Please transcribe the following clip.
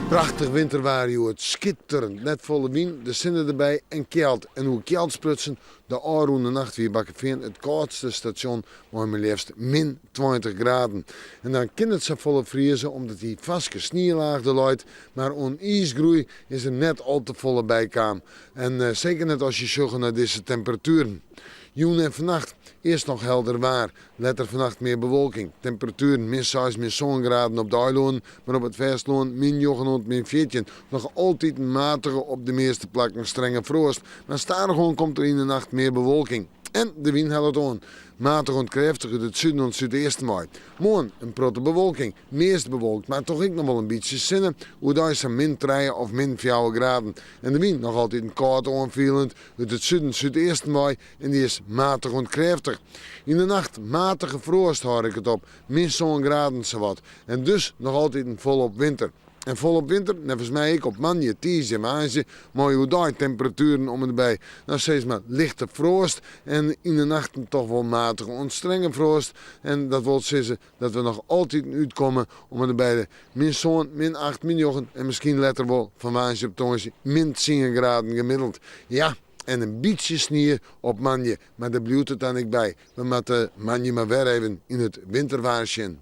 Prachtich winterwaar hjoed, skitterend, net folle wyn, de sinne derby en kjeld. En oer kjeld sprutsen, de ôfrûne nacht wie Bakkefean it kâldste stasjon mei mar leafst min 20 graden. En dan kin it safolle frieze omdat dy farske snielaach der leit, mar oan iisgroei is der net al te folle by kaam. En seker net as je sjogge nei dizze temperatueren. Jûn en fannacht earst noch helder waar, letter fannacht mear bewolking. Temperatueren min seis, min sân graden op de eilânen, mar op it fêstelân min njoggen oant min 14. Noch altyd in matige, op de measte plakken strenge froast, mar stadichoan komt der yn de nacht mear bewolking. En de wyn hellet oan. Matich oant krêftich út it suden oant súdeasten wei. Moarn in protte bewolking, meast bewolkt, mar toch ek noch wol in bytsje sinne. Oerdei sa'n min trije of min fjouwer graden. En de wyn noch altiten kâld oanfielend út it suden súdeasten wei en dy is matich oant krêftich. Yn de nacht matige froast hâld ik it op min sân graden sawat. En dus noch altiten folop winter. En folop winter, neffens my ek op moandei, tiisdei en woansdei, mei oerdei temperatueren om en by, no sis mar, lichte froast en yn de nachten toch wol matige oant strenge froast. En dat wol sizze dat we noch altiten útkomme om en by de min sân, min acht, min njoggen en miskien letter wol fan woansdei op tongersdei min tsien graden gemiddeld. Ja, en in bytsje snie op moandei, mar dêr bliuwt it dan ek by. We moatte moandei mar wer even yn it winterwaar sjen.